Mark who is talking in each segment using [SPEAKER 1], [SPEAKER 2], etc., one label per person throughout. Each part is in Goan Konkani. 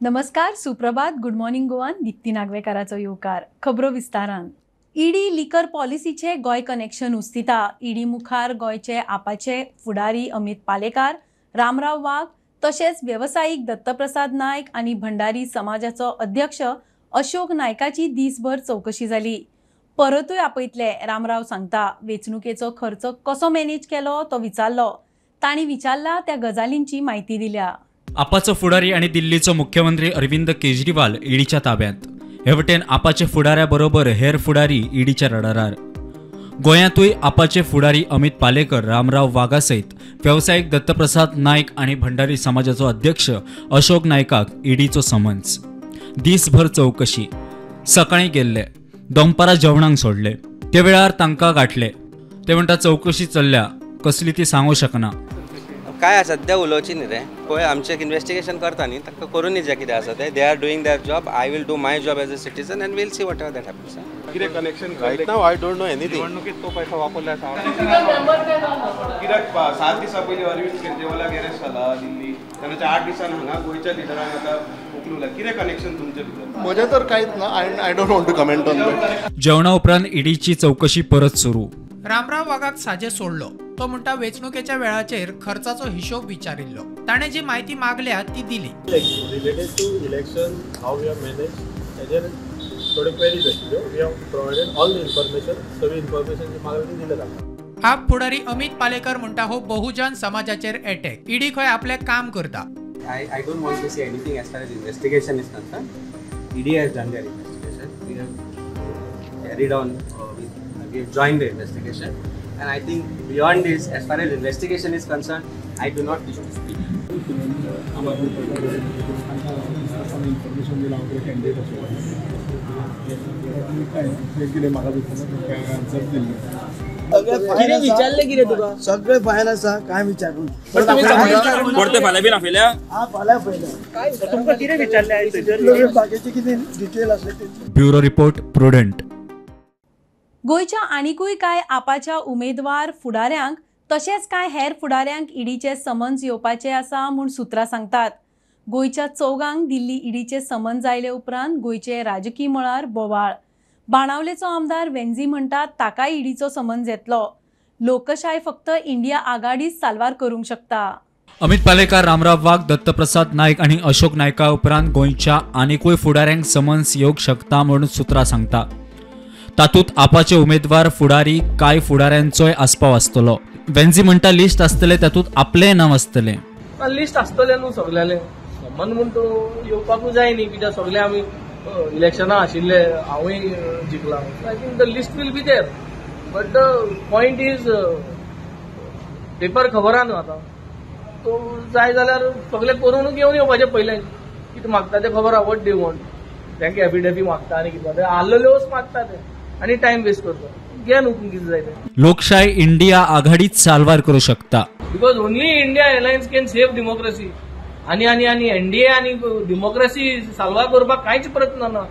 [SPEAKER 1] नमस्कार, सुप्रभात, गुड मॉर्निंग गोवान. दीप्ती नागवेकाराचो येवकार. खबरो विस्तारान. ईडी लिकर पॉलिसीचे गोंय कनेक्शन उस्तिता. ईडी मुखार गोंयचे आपाचे फुडारी अमित पालेकार, रामराव वाघ तशेंच वेवसायीक दत्तप्रसाद नायक आनी भंडारी समाजाचो अध्यक्ष अशोक नायकाची दीसभर चवकशी जाली. परतूय आपयतले. रामराव सांगता, वेंचणुकेचो खर्च कसो मॅनेज केलो तो विचारलो. तांणी विचारला त्या गजालींची म्हायती दिल्या.
[SPEAKER 2] आपाचो फुडारी आनी दिल्लीचो मुख्यमंत्री अरविंद केजरीवाल ईडीच्या ताब्यात. हे वटेन आपाचे फुडाऱ्या बरोबर हेर फुडारी ईडीच्या रडारार. गोंयांतूय आपाचे फुडारी अमित पालेकर, रामराव वाघा सयत वेवसायीक दत्तप्रसाद नायक आनी भंडारी समाजाचो अध्यक्ष अशोक नायकाक ईडीचो समन्स. दीसभर चवकशी. सकाळीं गेल्ले, दनपारां जेवणाक सोडले, ते वेळार तांकां गांठले. ते म्हणटा चवकशी चल्ल्या, कसली ती सांगू शकना.
[SPEAKER 3] काय सध्या उलोवची न्ही रे, पळय आमचें इन्वेस्टिगेशन करता न्ही, तांकां करूं जें कितें आसा तें. They are doing their job, I will do my job as a citizen and we'll see whatever that happens.
[SPEAKER 4] कितें connection right now I don't know anything.
[SPEAKER 5] निवडणुकीत तो पैसा वापरला आसा
[SPEAKER 4] कित्याक 7 दिसां पयलीं अरविंद केजरीवालाक अरेस्ट जाला दिल्ली, तेन्ना 8 दिसान हांगा गोंयच्या लिडरांक आतां उखलूला. कितें कनेक्शन तुमचे भितर?
[SPEAKER 6] म्हजें तर कांयच ना. I don't want to comment on that.
[SPEAKER 2] जेवणा उपरांत ईडीची चवकशी परत सुरू.
[SPEAKER 7] रामराव वाघाक साजे सोडलो. तो म्हणटा वेंचणुकेच्या वेळाचेर खर्चाचो हिशोब विचारिल्लो, ताणें जी म्हायती मागल्या ती दिली.
[SPEAKER 8] Related to election how we have manage हेजेर थोड्यो क्वेरीज आशिल्ल्यो. We have provided all the information. सगळी इन्फॉर्मेशन जी मागल्या ती दिल्या तांकां.
[SPEAKER 7] आप फुडारी अमित पालेकर म्हणटा हो बहुजन समाजाचेर एटॅक. ईडी खंय आपलें काम करता.
[SPEAKER 3] I don't want to say anything as far as investigation is concerned. ED has done their investigation. We have carried on, we have joined the investigation, and I think beyond this, as far as investigation is concerned, I do not wish to speak.
[SPEAKER 9] कितें विचारलें कितें तुका?
[SPEAKER 10] सगळें फायन आसा, काय विचारून
[SPEAKER 9] परते फाल्यां बीन आपयल्या?
[SPEAKER 10] हा, फाल्यां आपयल्या.
[SPEAKER 9] तुमकां कितें विचारलें?
[SPEAKER 10] बाकीचे कितें डिटेल आसले ते.
[SPEAKER 2] Bureau report, Prudent.
[SPEAKER 1] गोंयच्या आनिकूय कांय आपाच्या उमेदवार फुडाऱ्यांक तशेंच कांय हेर फुडाऱ्यांक ईडीचे समन्स येवपाचे आसा म्हूण सुत्रां सांगतात. गोंयच्या चौगांक दिल्ली ईडीचे समन्स आयले उपरांत गोंयचे राजकी मळार बोवाळ. बाणावलेचो आमदार वेन्झी म्हणटा ताकाय ईडीचो समन्स येतलो. लोकशाय फक्त इंडिया आघाडीच साल्वार करूंक शकता.
[SPEAKER 2] अमित पालेकर, रामराव वाघ, दत्तप्रसाद नायक आनी अशोक नायका उपरांत गोंयच्या आनिकूय फुडाऱ्यांक समन्स येवंक शकता म्हणून सुत्रां सांगता. तातूंत आपाचे उमेदवार फुडारी कांय फुडाऱ्यांचोय आस्पाव आसतलो. वेन्झी म्हणटा लिस्ट आसतलें, तातूंत आपलें नांव आसतलें.
[SPEAKER 9] लिस्ट आसतलें न्हू सगल्यांलें. समन म्हूण तो येवपाकूच जाय न्ही, कित्याक सगळे आमी इलेक्शनां आशिल्ले, हांवूय जिखला. I think the list will be there, but the point is paper खबर आहा न्हू आतां. तो जाय जाल्यार सगळें करून घेवन येवपाचें पयलें. कितें मागता तें खबर आहा, what they want. तांकां एफिडेवीट मागता आनी कितें आल्लल्योच मागता ते आनी टायम वेस्ट करता. घे न्हू कितें जाय तें.
[SPEAKER 2] लोकशाय इंडिया आघाडीच साल्वार करूं शकता.
[SPEAKER 9] Because only India alliance can save democracy. आनी आनी आनी एनडीए आनी डेमोक्रेसी साल्वार करपाक कांयच प्रयत्न ना.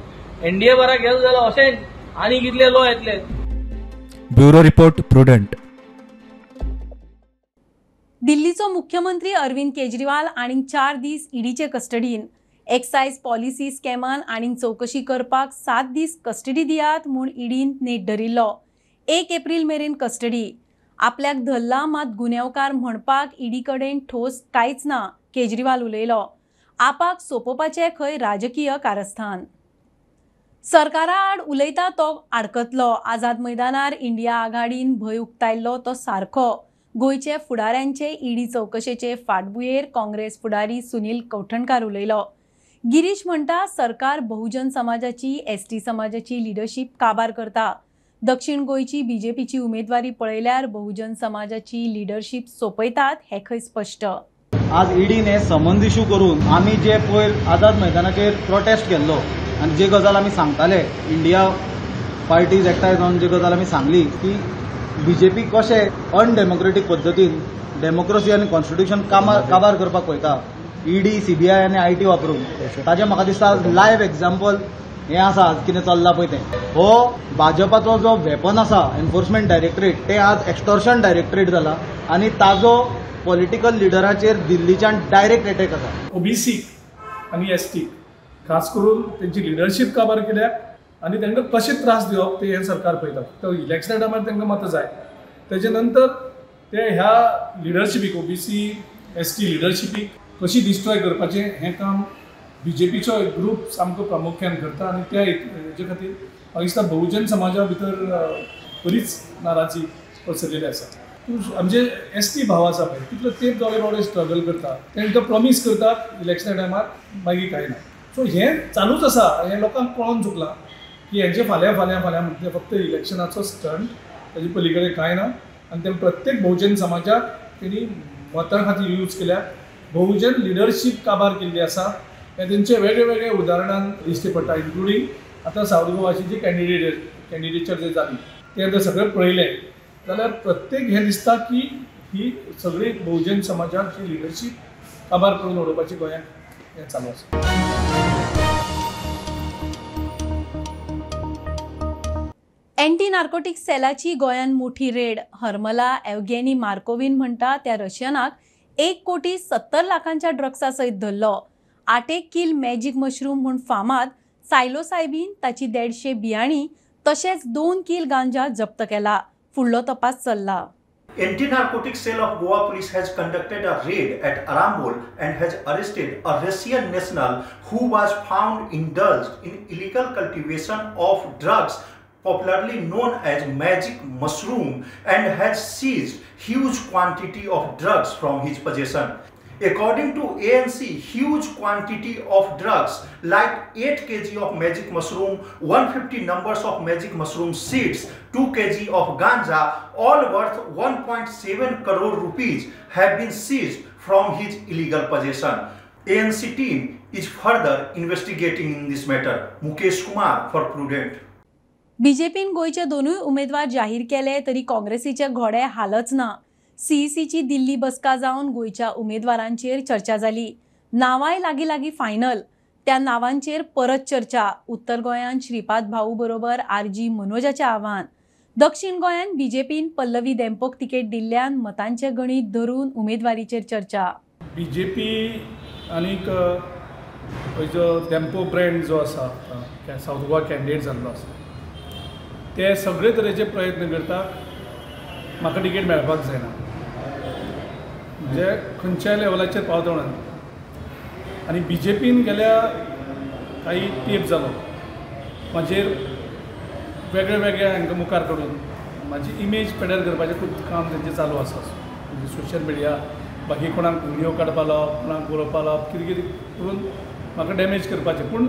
[SPEAKER 9] एनडीए बरा गेलो जाल्यार अशेंच आनी कितले लो येतले.
[SPEAKER 2] Bureau report, Prudent.
[SPEAKER 1] दिल्लीचो मुख्यमंत्री अरविंद केजरीवाल आनीक 4 दीस ईडीचे कस्टडीन. एक्सायज पॉलिसी स्कॅमान आनीक चवकशी करपाक 7 दीस कस्टडी दियात म्हूण ईडीन नेट धरिल्लो. 1 एप्रील मेरेन कस्टडी. आपल्याक धरला मात गुन्यांवकार म्हणपाक ईडी कडेन ठोस कांयच ना, केजरीवाल उलयलो. आपाक सोंपोवपाचें खंय राजकीय कारस्थान. सरकारा आड उलयता तो आडकतलो. आझाद मैदानार इंडिया आघाडीन भंय उक्तायल्लो तो सारको. गोंयचे फुडाऱ्यांचे ईडी चवकशेचे फाटभुंयेर काँग्रेस फुडारी सुनील कवठणकार उलयलो. गिरीश म्हणटा सरकार बहुजन समाजाची, एसटी समाजाची लिडरशीप काबार करता. दक्षिण गोंयची बीजेपीची उमेदवारी पळयल्यार बहुजन समाजाची लिडरशीप सोंपयतात हें खंय स्पश्ट.
[SPEAKER 11] आज ईडीने समन्स इश्यू करून आमी जे पयर आझाद मैदानाचेर प्रोटेस्ट केल्लो आनी जे गजाल आमी सांगताले, इंडिया पार्टीज एकठांय जावन जे गजाल आमी सांगली की बीजेपी कशें अनडेमोक्रेटीक पद्दतीन डेमोक्रेसी आनी कॉन्स्टिट्युशन काबार करपाक पळयता ईडी, सीबीआय आनी IT वापरून, ताजें म्हाका दिसता लायव्ह एग्जाम्पल हें आसा आज कितें चल्लां पळय तें. हो भाजपाचो जो वेपन आसा एनफोर्समेंट डायरेक्टरेट, तें आज एक्स्टॉर्शन डायरेक्टरेट जाला आनी ताजो पॉलिटिकल लिडराचेर दिल्लीच्यान डायरेक्ट अटॅक आसा.
[SPEAKER 12] ओबीसी आनी एसटी
[SPEAKER 8] खास करून तेंची लिडरशीप काबार केल्या आनी तांकां कशें त्रास दिवप ते हें सरकार पळयता. तो इलेक्शना टायमार तांकां मतां जाय, तेजे नंतर ते ह्या लिडरशिपीक ओबीसी एसटी लिडरशिपीक कशी डिस्ट्रॉय करपाचें हें काम बीजेपीचो एक ग्रूप सामको प्रामुख्यान करता आनी त्या हेजे खातीर म्हाका दिसता बहुजन समाजा भितर बरीच नाराजी पसरलेली आसा. आमचे एस टी भाव आसा पळय तितलो तेंप जाले बावडे स्ट्रगल करता, तांकां प्रॉमीस करतात इलेक्शना टायमार, मागीर कांय ना. सो हें चालूच आसा, हें लोकांक कळोन चुकलां की हेंचे फाल्यां फाल्यां फाल्यां म्हणटा फक्त इलेक्शनाचो स्टंट, ताजे पली कडेन कांय ना. आनी ते प्रत्येक बहुजन समाजाक तेणी मतां खातीर यूज केल्या, बहुजन लिडरशीप काबार केल्ली आसा. हें तेंचे वेगळे वेगळे उदाहरणान दिश्टी पडटा, इन्क्लुडींग आतां सावथ गोवाची जी कॅन्डिडेचर जे जाली तें आतां सगळें पळयलें जाल्यार प्रत्येक हें दिसता की ही सगळी बहुजन समाजाक ही लिडरशीप काबार करून उडोवपाची गोंयांत हें चालू आसा.
[SPEAKER 1] एंटी नार्कोटिक सेलाची गोंयांत मोठी रेड. हरमला एवगेनी मार्कोविन म्हणटा त्या रशियनाक 1,70,00,000 ड्रग्सा सयत धरलो. 8 किल मॅजीक मशरूम म्हूण फामाद सायलोसायबीन ताची 150 बियाणी तशेंच 2 किल गांजा जप्त केला. फुडलो तपास चल्ला.
[SPEAKER 5] Anti-Narcotic Cell of Goa Police has conducted a raid at Arambol and has arrested a Russian national who was found indulged in illegal cultivation of drugs popularly known as magic mushroom and has seized huge quantity of drugs from his possession. According to ANC, huge quantity of drugs like 8 kg of magic mushroom, 150 numbers of magic mushroom seeds, 2 kg of ganja, all worth 1.7 crore rupees have been seized from his illegal possession. ANC team is further investigating in this matter. Mukesh Kumar for Prudent.
[SPEAKER 1] बीजेपीन गोंयचे दोनूय उमेदवार जाहीर केले तरी काँग्रेसीचे घोडे हालच ना. सीईसीची दिल्ली बसका जावन गोंयच्या उमेदवारांचेर चर्चा जाली. नांवाय लागीं लागीं फायनल, त्या नांवांचेर परत चर्चा. उत्तर गोंयांत श्रीपाद भाऊ बरोबर आरजी मनोजाचें आव्हान. दक्षिण गोंयांत बीजेपीन पल्लवी देंपोक तिकेट दिल्ल्यान मतांचें गणीत धरून उमेदवारीचेर चर्चा.
[SPEAKER 8] बीजेपी आनीक जो देंपो ब्रँड जो आसा सावथ गोवा कॅन्डिडेट जाल्लो आसा ते सगळे तरेचे प्रयत्न करतात म्हाका तिकेट मेळपाक जायना, म्हणजे खंयच्याय लेवलाचेर पावता म्हणून. आनी बी जे पीन गेल्या काही तेंप जालो म्हाजेर वेगळे वेगळे हांकां मुखार काडून म्हाजी इमेज पेड्यार करपाचें खूब काम तेंचें चालू आसा. म्हणजे सोशल मिडिया बाकी कोणाक व्हिडियो काडपा लावप, कोणाक बरोवपा लावप, कितें कितें करून म्हाका डॅमेज करपाचें. पूण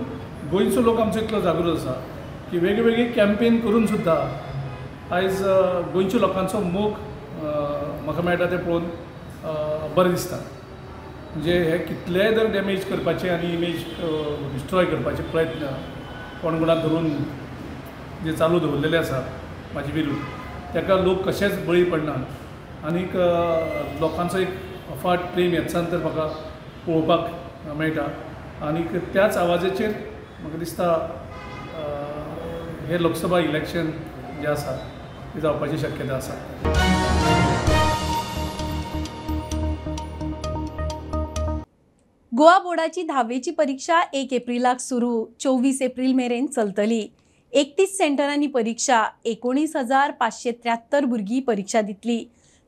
[SPEAKER 8] गोंयचो लोक आमचो इतलो जागृत आसा की वेगळी वेगळी कॅम्पेन करून सुद्दां आयज गोंयच्या लोकांचो मोग म्हाका मेळटा तें पळोवन बरें दिसता. म्हणजे हे कितलेय जर डॅमेज करपाचे आनी इमेज डिस्ट्रॉय करपाचे प्रयत्न कोण कोणाक धरून जे चालू दवरलेले आसा म्हाजे विरुद्ध, ताका लोक कशेंच बळी पडनात आनीक लोकांचो एक अफाट प्रेम हेच्यान तर म्हाका पळोवपाक मेळटा. आनीक त्याच आवाजाचेर म्हाका दिसता हे लोकसभा इलेक्शन जें आसा तें जावपाची शक्यता आसा.
[SPEAKER 1] गोवा बोर्डाची 10वेची परीक्षा 1 एप्रिलाक सुरू, 24 एप्रिल मेरेन चलतली. 31 सेंटरांनी परीक्षा, 19,573 भुरगीं परीक्षा दितली.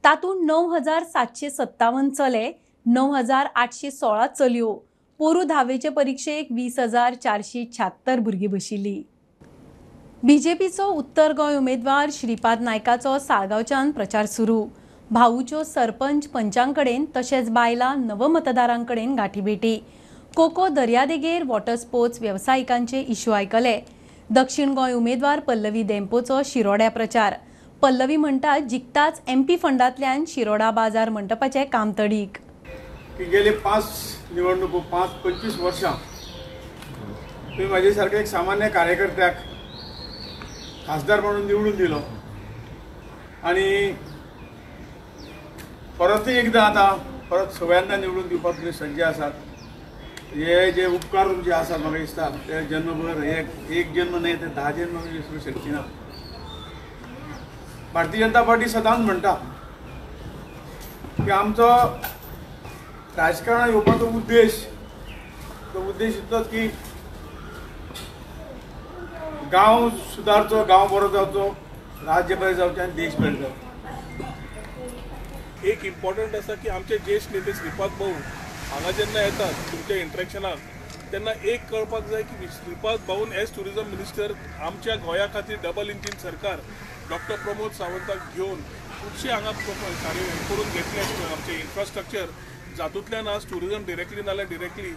[SPEAKER 1] तातूंत 9,757 चले, 9,816 चलयो. पोरू 10वेचे परीक्षेक 20,476 भुरगीं बशिल्लीं. बीजेपीचो उत्तर गोंय उमेदवार श्रीपाद नायकाचो साळगांवच्यान प्रचार सुरू. भाऊच्यो सरपंच पंचांकडेन तशेंच बायलां नवमतदारांकडेन गाठीभेटी. कोको दर्यादेगेर वॉटर स्पोर्ट्स वेवसायिकांचे इश्यू आयकले. दक्षिण गोंय उमेदवार पल्लवी देंपोचो शिरोड्या प्रचार. पल्लवी म्हणटा जिखताच एमपी फंडांतल्यान शिरोडा बाजार मंडपाचें काम तडीक.
[SPEAKER 12] गेले 5 निवडणुको 25 वर्षां तुम्ही माझे सारखे एक सामान्य कार्यकर्त्याक खासदार म्हणून निवडून दिलो आणि परत एकदा आता परत सगळ्यांना निवडून दिवपाक तुम्ही सज्ज आसात. हे जे उपकार तुमचे आसात म्हाका दिसता ते जन्मभर एक जन्म न्हय ते 10 जन्म विसरूंक शकची ना. भारतीय जनता पार्टी सदांच म्हणटा की आमचो राजकारणात येवपाचो उद्देश तो उद्देश इतलोच की गांव सुदारचो, गांव बरो जावचो, राज्य बरें जावचें आनी देश बरें जावचो.
[SPEAKER 13] एक इम्पॉर्टंट आसा की आमचे ज्येश्ठ नेते श्रीपाद भाऊ हांगा जेन्ना येतात तुमच्या इंट्रॅक्शनाक तेन्ना एक कळपाक जाय की श्रीपाद भाऊन एज ट्युरिजम मिनिस्टर आमच्या गोंया खातीर डबल इंजीन सरकार डॉक्टर प्रमोद सावंताक घेवन खुबशे हांगा कार्य करून घेतले आमचे इन्फ्रास्ट्रक्चर, जातूंतल्यान आज ट्युरिजम डिरेक्टली नाल्यार डिरेक्टली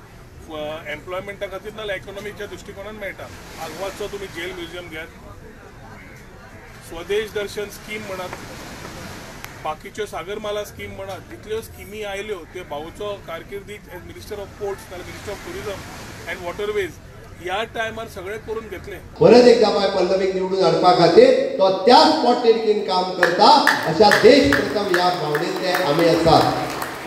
[SPEAKER 13] एम्प्लॉयमेंटा खातीर नाल्यार इकॉनॉमीच्या दृश्टिकोनान मेळटा. आगवादचो तुमी जेल म्युझियम घेयात, स्वदेश दर्शन स्कीम म्हणात, बाकीच्यो सागरमाला स्कीम म्हणात, जितल्यो स्किमी आयल्यो त्यो भाऊचो कारकिर्दीत एज मिनिस्टर ऑफ पोर्ट्स नाल्यार minister of tourism and waterways ह्या टायमार सगळें करून घेतलें.
[SPEAKER 14] परत एकदा बाय पल्लवीक निवडून हाडपा खातीर तो त्याच पोटतिडकीन काम करता. अशा देश प्रथम ह्या भावनेंतले आमी आसात.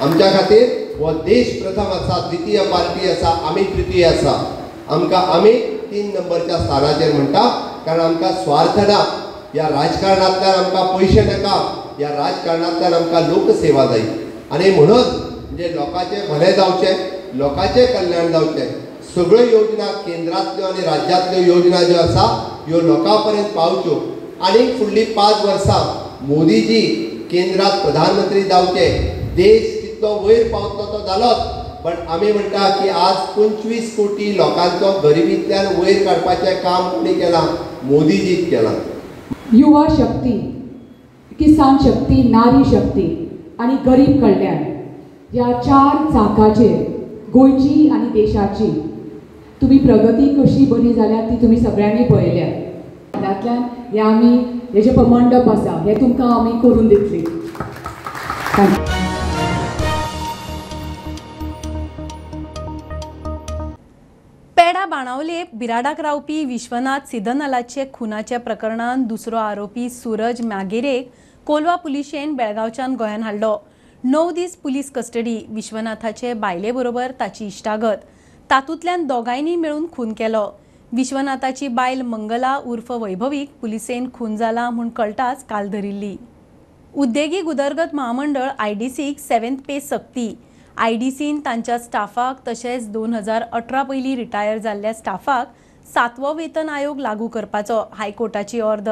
[SPEAKER 14] आमच्या खातीर हो देश प्रथम आसा, द्वितीय पार्टी आसा, आमी तृतीय आसा. आमकां आमी 3 नंबरच्या स्थानाचेर म्हणटा, कारण आमकां स्वार्थ ना. ह्या राजकारणांतल्यान आमकां पयशे नाका, ह्या राजकारणांतल्यान आमकां लोकसेवा जाय. आनी म्हणून म्हणजे लोकांचें भलें जावचें, लोकांचें कल्याण जावचें, सगळ्यो योजना केंद्रांतल्यो आनी राज्यांतल्यो योजना ज्यो आसा ह्यो लोकां पर्यंत पावच्यो. आनी फुडलीं 5 वर्सां मोदीजी केंद्रांत प्रधानमंत्री जावचे, देश कितलो वयर पावतलो तो जालोच, पण आमी म्हणटा की आज 25 कोटी लोकांचो गरिबींतल्यान वयर काडपाचें काम कोणी केलां? मोदीजीन केलां.
[SPEAKER 15] युवा शक्ती, किसान शक्ती, नारी शक्ती आनी गरीब कल्याण ह्या 4 चाकाचेर गोंयची आनी देशाची तुमी प्रगती कशी बरी जाल्या ती तुमी सगळ्यांनी पळयल्या. तातूंतल्यान हे आमी हे जे मंडप आसा हे तुमकां आमी करून दितली.
[SPEAKER 1] पेडा बाणावले बिराडाक रावपी विश्वनाथ सिदनलाचे खुनाच्या प्रकरणान दुसरो आरोपी सूरज मागेरेक कोलवा पुलिशेन बेळगांवच्यान गोंयान हाडलो. 9 दीस पुलीस कस्टडी. विश्वनाथाचे बायले बरोबर ताची इश्टागत, तातूंतल्यान दोगांयनी मेळून खून केलो. विश्वनाथाची बायल मंगला उर्फ वैभवीक पुलिसेन खून जाला म्हूण कळटाच काल धरिल्ली. उद्देगीक उदरगत महामंडळ आयडीसीक 7th पे सक्ती. आयडीसीन तांच्या स्टाफाक तशेंच 2018 पयलीं रिटायर जाल्ल्या स्टाफाक 7वो वेतन आयोग लागू करपाचो हायकोर्टाची ऑर्द.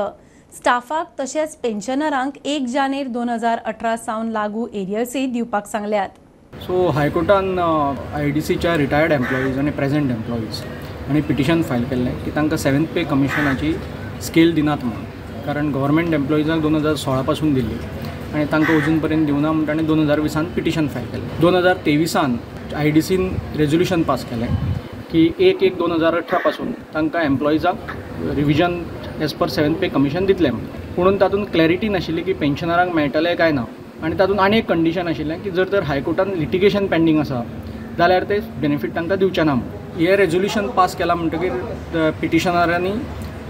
[SPEAKER 1] स्टाफाक तशेंच पेन्शनरांक 1 जानेर 2018 सावन लागू एरियर्सय दिवपाक सांगल्यात.
[SPEAKER 16] सो हायकोर्टान आयडीसीच्या रिटायर्ड एम्प्लॉईज आनी प्रेझेंट एम्प्लॉईज आनी पिटिशन फायल केल्लें की तांकां 7th पे कमिशनाची स्केल दिनात म्हणून, कारण गव्हर्मेंट एम्प्लॉईजांक 2016 पासून दिल्ली आनी तांकां अजून पर्यंत दिवना म्हूण ताणें 2020 पिटिशन फायल केलें. 2023 आयडीसीन रेजोल्युशन पास केलें की 1/1/2018 पासून तांकां एम्प्लॉईजांक revision as per 7th pay commission दितलें म्हणून. पुणून तातूंत क्लॅरिटी नाशिल्ली की पेन्शनरांक मेळटलें काय ना, आनी तातूंत आनी एक कंडिशन आशिल्लें की जर तर हायकोर्टान लिटिगेशन पेंडींग आसा जाल्यार ते बेनिफीट तांकां दिवचे ना म्हणून. हें रेजोल्युशन पास केलां म्हणटकीर पिटिशनरांनी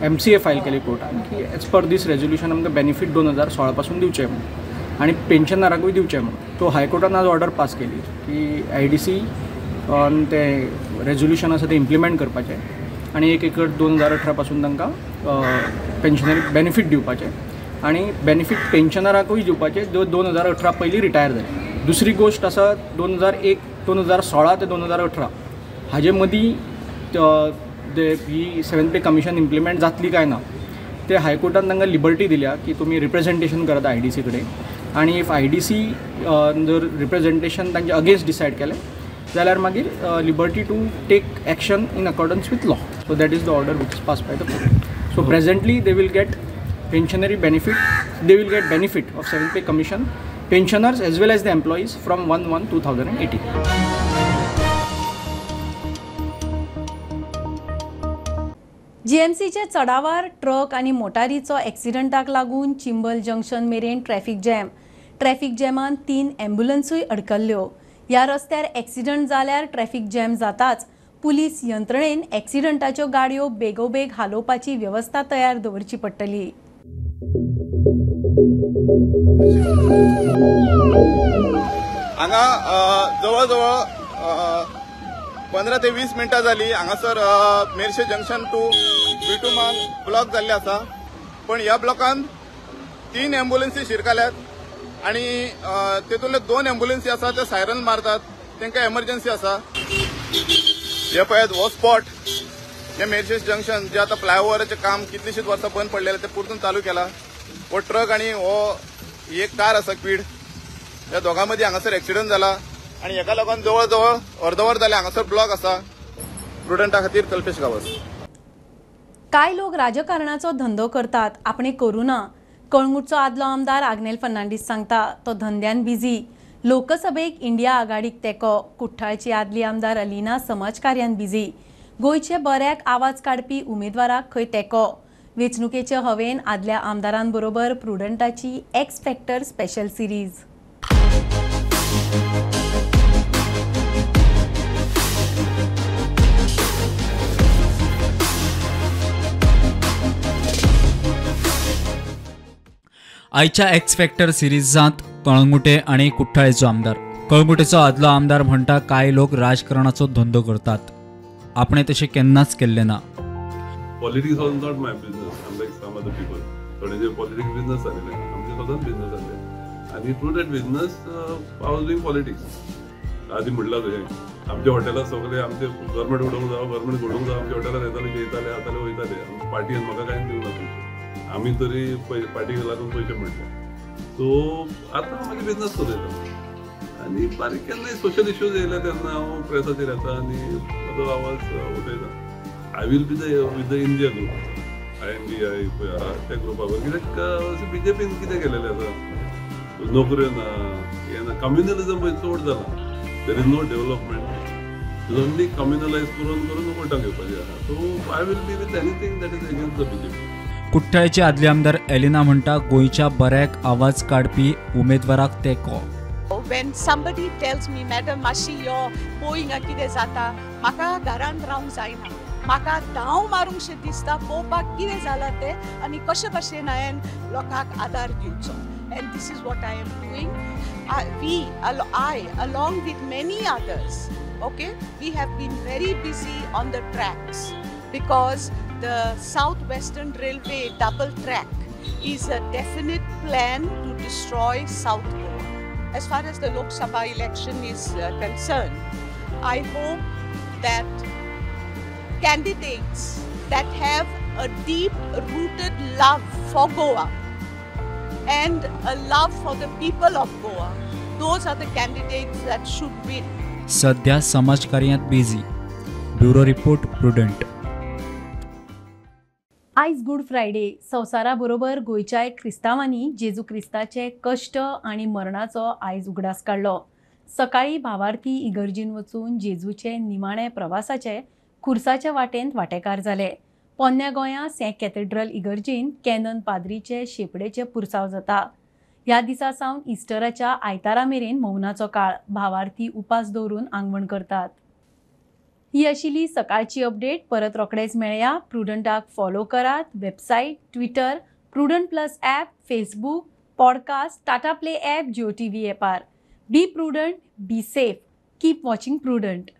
[SPEAKER 16] MCA file केली कोर्टान की एज पर दीस रेजोल्युशन आमकां बेनिफीट 2016 पासून दिवचें म्हणून आनी पेन्शनरांकूय दिवचें म्हणून. सो हायकोर्टान आज ऑर्डर पास केली की IDC ते रेजोल्युशन आसा तें इम्प्लिमेंट करपाचें आनी 1/1/2018 पासून तांकां पेन्शनरी बेनिफीट दिवपाचें आनी बेनिफीट पेन्शनराकूय दिवपाचें जो 2018 पयलीं रिटायर जाले. दुसरी गोश्ट आसा 2016 ते 2018 हाजे मदीं ही 7th पे कमिशन इम्प्लिमेंट जातली काय ना ते हायकोर्टान तांकां लिबर्टी दिल्या की तुमी रिप्रेझेंटेशन करात IDC कडेन आनी if IDC जर रिप्रेझेंटेशन तांचे अगेन्स्ट डिसायड केलें जाल्यार मागीर liberty to take action in accordance with law. So that is the order which is pass by the court. So presently they will get pensionary benefit, they will get benefit of 7th pay commission pensioners as well as the employees from 1/1/2018.
[SPEAKER 1] जीएमसीच्या चडावार truck आनी मोटारीचो एक्सिडंटाक लागून चिंबल जंक्शन मेरेन ट्रॅफिक जॅम. ट्रॅफिक जॅमान 3 ॲम्ब्युलन्सूय अडकल्ल्यो. ह्या रस्त्यार एक्सिडंट जाल्यार ट्रॅफिक जॅम जाताच. पुलीस यंत्रणेन एक्सिडंटाच्यो गाडयो बेगोबेग हालोवपाची वेवस्था तयार दवरची पडटली.
[SPEAKER 17] हांगा जवळ जवळ 15 ते 20 मिनटां जाली हांगासर मेरशे जंक्शन टू बिटुमान ब्लॉक जाल्ले आसा, पण ह्या ब्लॉकान 3 एम्बुलन्सी शिरकाल्यात आनी तेतूंतले 2 एम्बुलन्सी आसा ते सायरन मारतात, तांकां एमर्जन्सी आसा. हे पळयात हो स्पॉट हे मेरशे जंक्शन जे आतां फ्लायओवराचें काम कितलींशींच वर्सां बंद पडलेलें तें परतून चालू केलां. हो ट्रक आनी हो एक कार आसा क्वीड, ह्या दोगां मदीं हांगासर एक्सिडंट जाला आनी हेका लागून जवळ जवळ अर्दवर जालें हांगासर ब्लॉक आसा. प्रुडंटा खातीर कल्पेश गांवस.
[SPEAKER 1] कांय लोक राजकारणाचो धंदो करतात, आपणे करूं ना. कळंगूटचो आदलो आमदार आग्नेल फर्नांडीस सांगता तो धंद्यान बिजी. लोकसभेक इंडिया आघाडीक तेंको. कुठ्ठाळची आदली आमदार अलिना समाजकार्यान बिजी. गोंयचे बऱ्याक आवाज काडपी उमेदवाराक खंय तेंको. वेंचणुकेचे हवेन आदल्या आमदारांबरोबर प्रुडंटाची एक्स फॅक्टर स्पेशल सिरीज.
[SPEAKER 2] आयच्या एक्स फॅक्टर सिरीजांत कळंगुटे आनी कुठ्ठाळेचो आमदार. कळंगुटेचो आदलो आमदार म्हणटा कांय लोक राजकारणाचो धंदो करतात, आपणे तशें केन्नाच केल्लें ना.
[SPEAKER 13] Politics was not my business, unlike some other people. थोड्यांचे politics business जालेले, आमचे सदांच बिजनेस जाले आनी through that business I was doing politics. आदी म्हणलां तुवें आमच्या हॉटेलां सगळे आमचे गव्हर्मेंट उडोवंक जावो, गव्हर्मेंट उडोवंक जावो, आमच्या हॉटेलार येताले, जेयताले, खाताले, वयताले. आमच्या पार्टीन म्हाका कांयच दिवंक ना पयशे, आमी तरी पार्टीक लागून पयशे मेळटा. सो आतां हांव म्हाजे बिजनस चलयता आनी बारीक केन्नाय सोशल इश्यूज येयले तेन्ना हांव प्रेसाचेर येता आनी म्हजो आवाज उठयता. I will be the with the India group, INDI पळय आहा त्या ग्रुपा बरोबर. कित्याक बीजेपीन कितें केलेलें आसा, नोकऱ्यो ना, हें ना, कम्युनलिजम पळय चड जाला. There is no development, only communalise करून करून वोटां घेवपाचें आहा. So I will be with anything that is against the BJP.
[SPEAKER 2] कुठ्ठाळेचे आदले आमदार एलिना म्हणटा गोंयच्या बऱ्याक आवाज काडपी उमेदवाराक तेंको.
[SPEAKER 18] When somebody tells me, madam, मातशी यो पळय कितें जाता, म्हाका घरांत रावंक जायना, म्हाका धांव मारूंकशें दिसता पळोवपाक कितें जालां तें आनी कशे भशेन हांवें लोकांक आदार दिवचो. And this is what I am doing. I along with many others, okay, we have been very busy on the tracks because the South Western Railway double track is a definite plan to destroy South Goa. As far as the Lok Sabha election is concerned, I hope that candidates that have a deep-rooted love for Goa and a love for the people of Goa, those are the candidates that should win.
[SPEAKER 2] सध्या समाजकार्यात बिझी. Bureau report, Prudent.
[SPEAKER 1] आयज गुड फ्रायडे. संवसारा बरोबर गोंयच्या क्रिस्तांवांनी जेजू क्रिस्ताचे कश्ट आनी मरणाचो आयज उगडास काडलो. सकाळी भावार्थी इगर्जीन वचून जेजूचे निमाणे प्रवासाचे खुर्साच्या वाटेंत वांटेकार जाले. पोन्न्या गोंया सेंट कॅथेड्रल इगर्जीन कॅनन पाद्रीचे शेपडेचे पुरसाव जाता. ह्या दिसा सावन इस्टराच्या आयतारा मेरेन मौनाचो काळ. भावार्थी उपास दवरून आंगवण करतात. ही आशिल्ली सकाळची अपडेट. परत रोखडेच मेळया. प्रुडंटाक फॉलो करात. Website, Twitter, Prudent plus app, Facebook, podcast, Tata Play app, Jio TV ॲपार. Be prudent, be safe, keep watching Prudent.